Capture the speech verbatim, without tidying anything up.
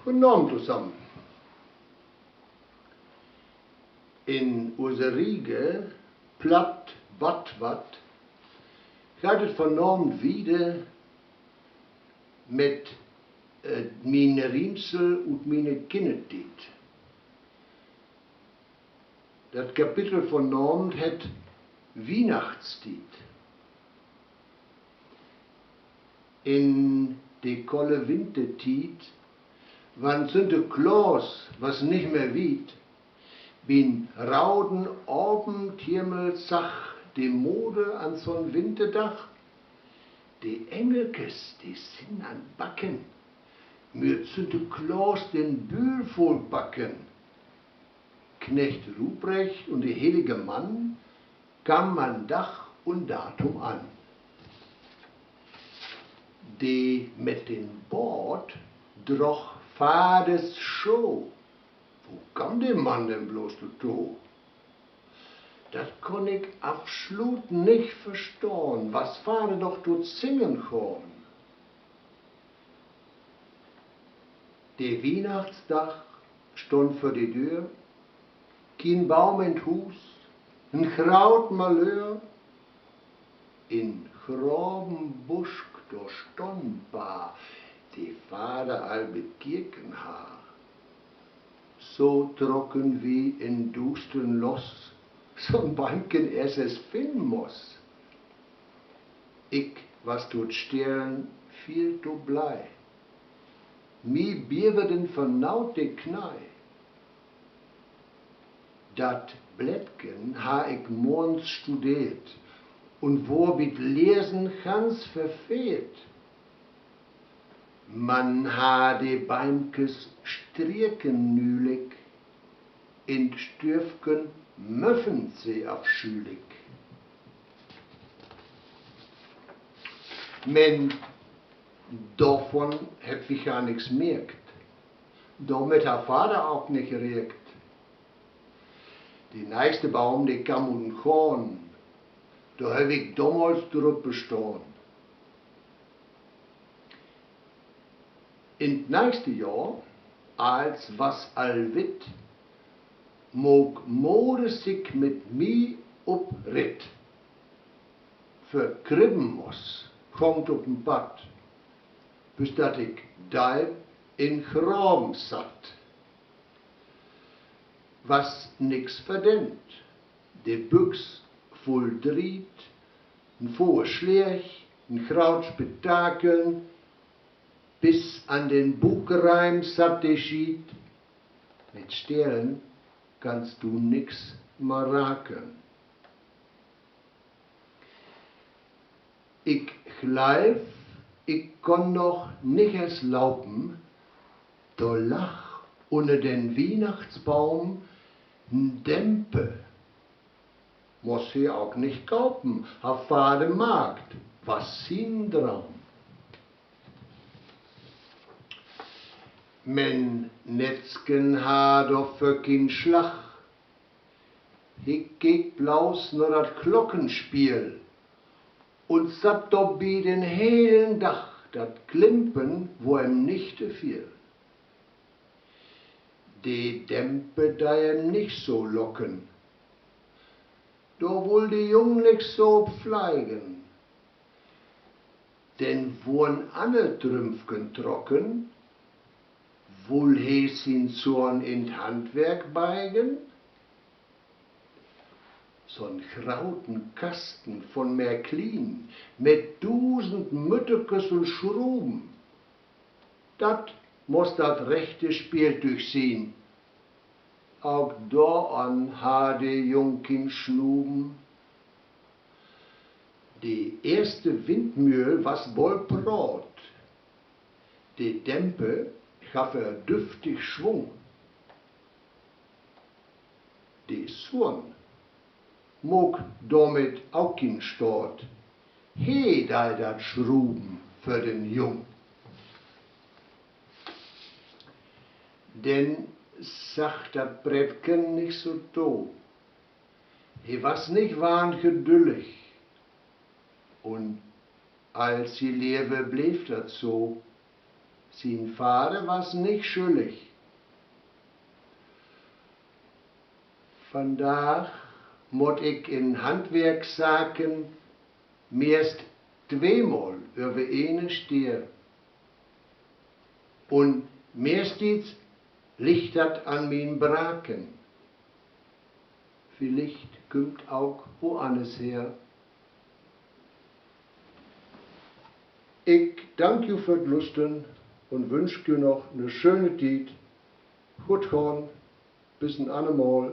Goden Avend tosamen. In use Riege Platt, wat, wat, geiht et vanavend wieder mit, äh, mien Riemsel ut miene Kinnertiet. Dat Kapitel vanavend hett Wiehnachtstiet. In de kolle Wintertiet, wann Sünte Klaus was nich mehr wiet, bi'n rauden Avendhimmel sach de Moder an so'n Winterdag: De Engelkes, de sind an Backen, mööt Sünte Klaus den Büül vull backen. Knecht Ruprecht un de hillige Mann kamen an Dag un Datum an. De mit den Boort droog Vaders Schoh. Wo kamm de Mann denn blots dorto? Dat kunn ik afsluut nich verstahn, was Vader doch to't Singen gahn. De Wiehnachtsdag stunn vör de Döör, kien Baum in't Huus, en graut Malöör. In Gravenbusk, dor stunn Ba, de Vader al bi Kirkenhaar. So trocken wi in Duustern los, so'n Beimken eerst es finnen muss. Ik was to't Stehlen viel to blei. Mi biewerden vannaut de Knei. Dat Blättken harr ik morgens studeert un wor bi't Lesen ganz verfehrt. Man harr de Beimkes strieken nülik, in't Stüffken möffen se afschülik. Men dorvon hebb wi gar nix merkt. Dormit harr Vader ok nich reekt. De neegste Baum, de kamm ut en Goorn, dor heff ik domals drup bestahn. In't neegste Johr, als was all witt, maak Moder sik mit mi op Ritt. För Kribbenmoss gong 't op en Padd, bis dat ik deip in Graven satt. Was nix verdeent, de Büx vull Driet, en Fohr Sleeg, en graut Spektakel, bis an den Buukreim satt de Schiet. Mit Stehlen kannst du nix marakeln. Ik gleiv, ik kunn noch nich es laupen, do lag unner den Wiehnachtsbaum en Dempe. Muss he ok nich kaupen, harr Vader markt, was sien Draum. Men Netzken harr dorför kien Slag. He keek blaus na dat Klockenspiel un satt dorbi den helen Dag, dat Klimpen wor em nich to veel. De Dempe dei em nich so locken, dor wull de Jung nich so op fleigen. Denn wurrn anner Trümpfken trocken, wull he sien Sohn in't Handwerk beigen. So'n grauten Kasten von Märklin mit dusend Mütterkes un Schruven, dat muss dat rechte Speeltüüg sien. Ok doran harr de Jung kien Snuven. De eerste Windmöhl was boll praat. De Dempe gaff ehr düftig Swung. De Sohn maak dormit ok kien Staat. He dei dat Schruven för den Jung. Den sach dat Brettken nich so to. He was nich wahn gedüllig. Un all sien Lewe bleev dat so. Sien Vader was nich schüllig. Vandaag mutt ik in Handwerkssaken meist tweemal över ene Steer. Un meisttiets liggt dat an mien Braken. Villicht kümmt auk woanners her. Ik dank ju för't Lustern un wünsch ju noch ne schöne Tiet. Goot gahn, bis en anner Mal.